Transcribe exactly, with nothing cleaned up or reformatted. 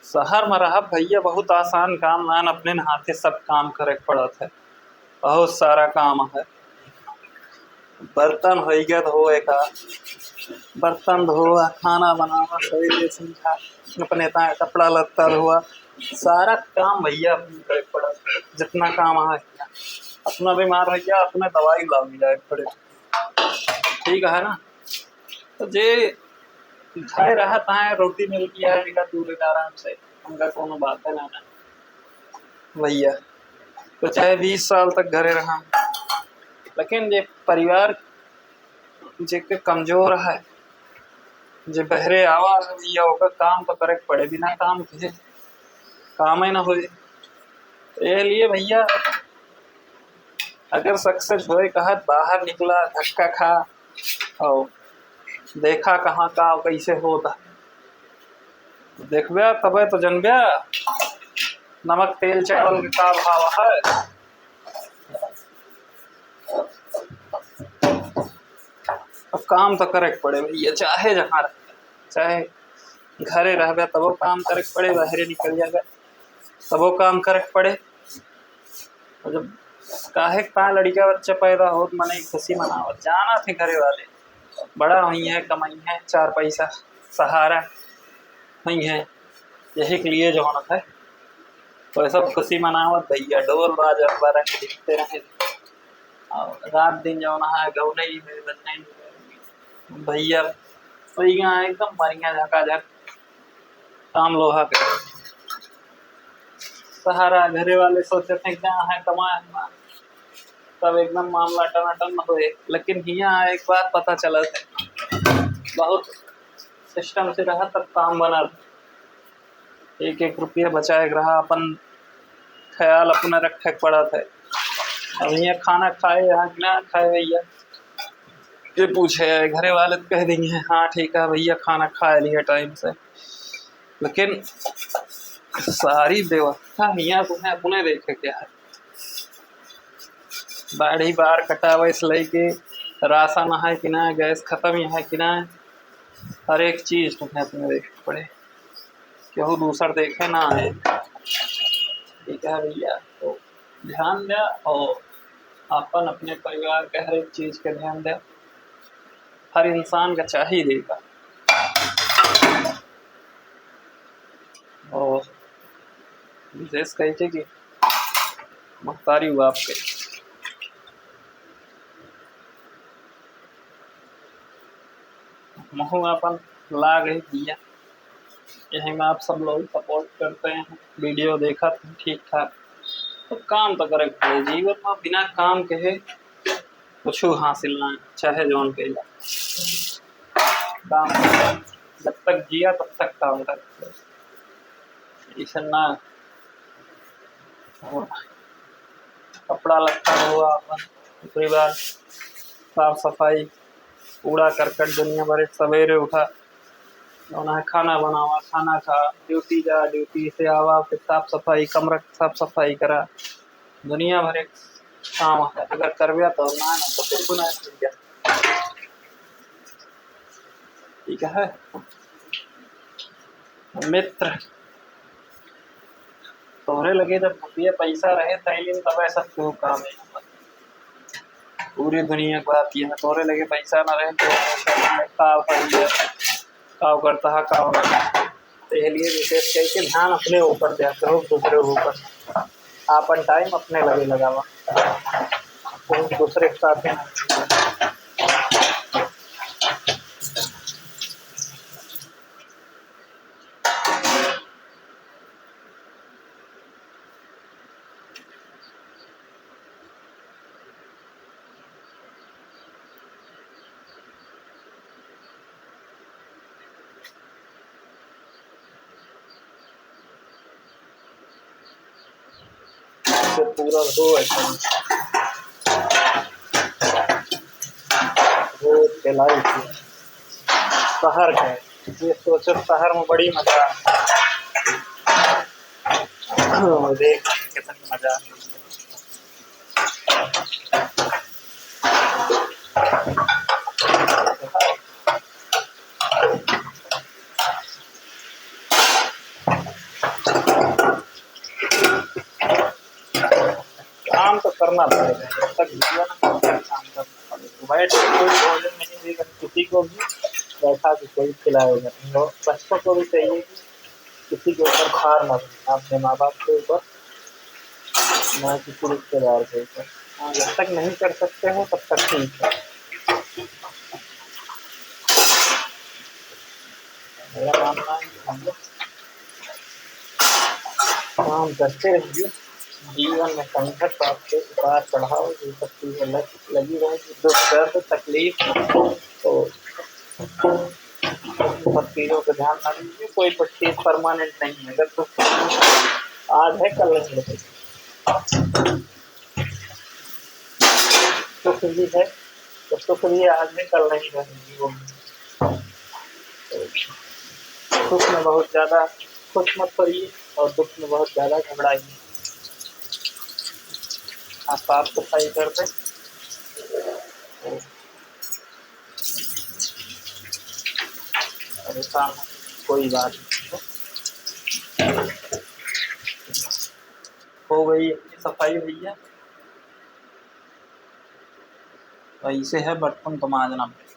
शहर में रहब भइया, बहुत आसान काम नान, अपने हाथे सब काम करे के पड़त है, बहुत सारा काम है। बर्तन होइगा धोए का, बर्तन धोआ, खाना बनावा, सवेरे से उठा, अपने ता-, कपड़ा लत्ता धोआ, सारा काम भइया अपने करे के पड़त है। जितना काम है अपना बीमार भइया, अपने दवाई लावे जाए के पड़े, ठीक है ना? तो जे घर रहत है, रोटी मिल गया है, बिना दूर आराम से, हमका कोनो बात है ना, ना भइया। तो चाहे बीस साल तक घरे रहा, लेकिन जे परिवार जेके कमजोर है, जे बहरे आवा है भइया, ओकर काम तो करे के पड़े, बिना काम के कामे ना होए। तो ये लिए भइया, अगर success होए कहत, बाहर निकला, धक्का खा और देखा कहाँ का कैसे होता। देखबे तबे तो जनबे नमक तेल चावल के का भाव है। अब काम तो करे के पड़े भइया, चाहे जहाँ रहे, चाहे घरे रहबे तबो काम करे के पड़े, बाहरे निकल जाबे तबो काम करे के पड़े। और जब काहे का लड़का बच्चा पैदा होत, मने खुशी मनावत, जाना थे घरे वाले बड़ा हुई है, कमाई है, चार पैसा सहारा हुई है, यही के लिए जो होना था। तो ये सब खुशी मनावत भइया, ढोल बाजा बरंग दिखते रहे और रात दिन जो है गौनई में बजनई में भइया, सही गा एकदम बढ़िया झकाझक काम लोहा के। सहारा घरे वाले सोचत हैं, "कहाँ है, कमाए हमार?" तब एकदम मामला टनाटन होए। लेकिन हियाँ एक बात पता चलत है, बहुत system से रहा तब काम बनल। एक एक रुपया बचाए के रहा, अपन ख्याल अपना रखे के पड़त है। अब हियाँ खाना खाए, यहाँ कि ना खाए भइया, ये पूछे है, घरे वाले तो कह देंगे, "हाँ ठीक है भइया, खाना खा लिए time से।" लेकिन सारी व्यवस्था हियाँ तुम्हें अपने देखे के है। बाढ़ी बार कटावे से लेके राशन है कि ना, गैस खत्म है कि ना, हर एक चीज तुम्हें अपने देखे के पड़े। केहू दूसर देखे ना आए। ठीक है भइया, तो ध्यान द्या और अपन अपने परिवार के हर एक चीज के ध्यान द्या। हर इंसान का चाहिए देगा। और विशेष कही थे कि महतारी बाप के महू अपन लाग है भइया। यही में आप सब लोग support करते हैं, video देखत हैं ठीक ठाक, तो काम तो करे के पड़े। जीवन में बिना काम के कुछ हासिल ना है, चाहे जौन कैला। काम, जब तक जिया तब तक काम करे के पड़े। ऐसा ना कपड़ा लत्ता धोआ अपन, ओकरे बाद साफ सफाई, कूड़ा करकट दुनिया भरे, सवेरे उठा, जौन है खाना बनावा, खाना खा, duty जा, duty से आवा, फिर साफ सफाई, कमरा के साफ सफाई करा, दुनिया भरे काम है। अगर करबे तो ना, ना तो कुछ ना है। ठीक है मित्र, तोहरे लगे जब रुपया पैसा रहे तैलिन तबे सब केहू काम है। पूरी दुनिया के बात यह है, तोहरे लगे पैसा ना रहे तो का भइया, का करता है, का ना। तो ये लिए विशेष करके ध्यान अपने ऊपर द्या, केहू दूसरे ऊपर। आपन time अपने लगे लगावा, केहू दूसरे के साथ ना। से पूरा हो एकदम। वो फैलाई थी शहर के। ये सोचो, शहर में बड़ी मजा। देख कितनी मजा। तो करना पड़ेगा, जब तक जीवन है, तब तक काम करना पड़ेगा। बैठ के कोई भोजन नहीं देगा किसी को भी, बैठा के कोई खिलाएगा नहीं। और बच्चों को भी चाहिए कि किसी के ऊपर भार ना बने, अपने माँ बाप के ऊपर, ना किसी रिश्तेदार के ऊपर। हाँ, जब तक नहीं कर सकते हो, तब तक ठीक है। मेरा मानना है कि हम लोग काम करते रहिए। जीवन में संघर्ष आपके उतार चढ़ाव, ये सब चीज़ें लग-, लगी रहेंगी। दुख, दर्द, तकलीफ, तो इन सब चीज़ों पे ध्यान ना दीजिए। कोई चीज़ परमानेंट नहीं है। अगर दुख आज है, कल नहीं रहेगा। सुख भी है, तो सुख भी आज है, कल नहीं रहेगा। वो सुख में बहुत ज़्यादा खुश मत होइए और दुख में बहुत ज़्यादा घबराइए। हाँ, साफ सफाई कर दें। परेशान हो, कोई बात नहीं है। हो गई अपनी सफाई भैया। तो ऐसे है बर्तन तो मांजना पड़ेगा।